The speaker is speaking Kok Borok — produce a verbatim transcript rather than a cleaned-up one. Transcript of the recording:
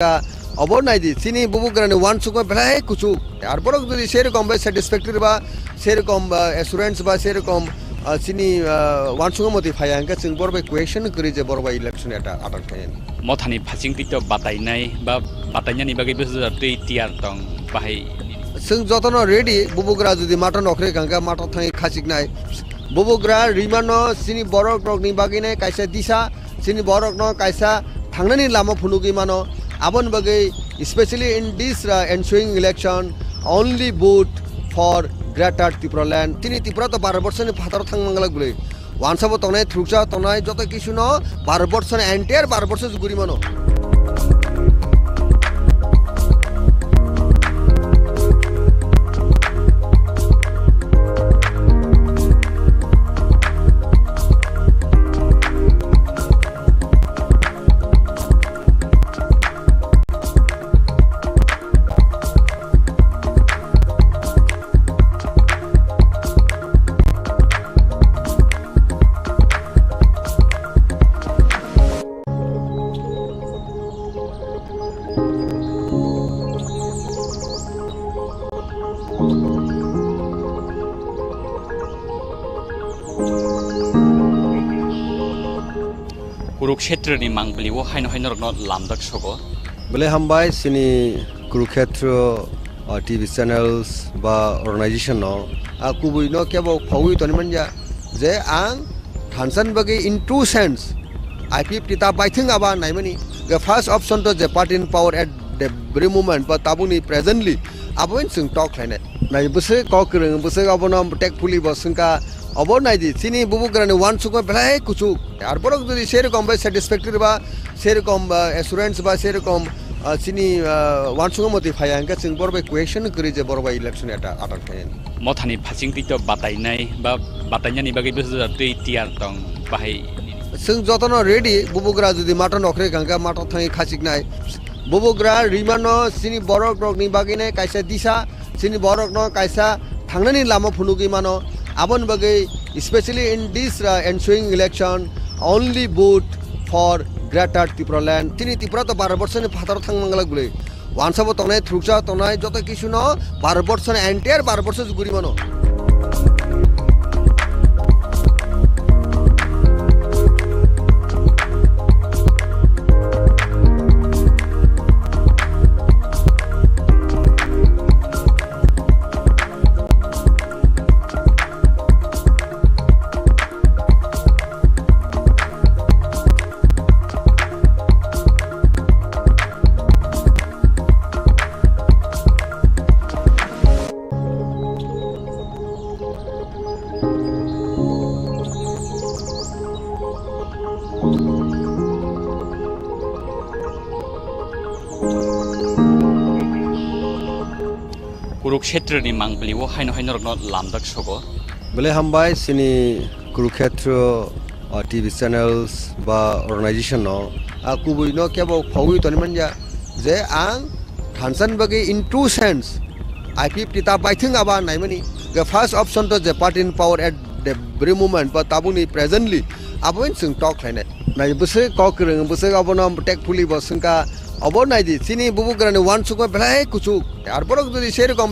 Ka obo naidi, chini bubugrani uansukma belai kuchuk. Ar borok jodi serokom bai satisfactory ba, serokom, ah, assurance ba, serokom, ah, chini, ah, uansukma motwi phaiya hwnkhe chwng borok bai question kwrwi je borok bai election eta attend khainani. Mothani phasing twi to batainai ba batainani bagwi bwsajak twi tiyar tong bahai. Chwng jotono ready, bubugra jodi matha nokhre hwnkhe matha thangwi khachiknai. Bubugra rimano chini borok rokni bagwinai kaisa disa, chini borokno kaisa thangnani lama phunugwi mano. Aboni bagwi, especially in this, uh, ensuing election, only vote for Greater Tipraland. Chini Tripura to Bharat Borshoni phataro thang manglak bwlwi. Wansabo tongnai, thuruksa tongnai, joto kisuno Bharat Borshoni, entire Bharat Borsho juguri mano. Kuruksetroni mangpili o haino hai norokno lamjak sogo. Belai hambai chini Kurukhetro, ah, T V channels ba organization no, ah, kubui no kebo phagwi toni manya je ang thansan bagwi in two sense I P F T ta baithwng aba naimani. The first option to je party in power at the very moment ba tabukni presently abo in chwng talk khlainai. Nai bwswk kok kwrwng, bwswk abono tek puli bo swngkha, obo naidi, chini bubugrani uansukma belai kuchuk. Ar borok jodi serokom bai satisfactory ba, serokom, ah, assurance ba, serokom, ah, chini, ah, uansukma motwi phaiya hwnkhe chwng borok bai question kwrwi je borok bai election eta attend khainani. Mothani phasing twi to batainai ba batainani bagwi bwsajak twi tiyar tong bahai. Chwng jotono ready, bubugra jodi matha nokhre hwnkhe matha thangwi khachiknai. Bubugra rimano chini borok rokni bagwinai kaisa disa, chini borokno kaisa thangnani lama phunugwi mano. Aboni bagwi, especially in this, uh, ensuing election, only vote for Greater Tipraland. Chini Tripura to Bharat Borshoni phataro thang manglak bwlwi. Wansabo tongnai, thuruksa tongnai, joto kisuno Bharat Borshoni, entire Bharat Borsho juguri mano. Kuruksetroni mangpili o haino hai norokno lamjak sogo. Belai hambai chini Kurukhetro, ah, T V channels ba organization no, ah, kubui no kebo phagwi toni manya je ang thansan bagwi in two sense I P F T ta baithwng aba naimani. The first option to je party in power at the very moment ba tabukni presently abo in chwng talk khlainai. Nai bwswk kok kwrwng, bwswk abono tek puli bo swngkha, obo naidi, chini bubugrani uansukma belai kuchuk. Ar borok jodi serokom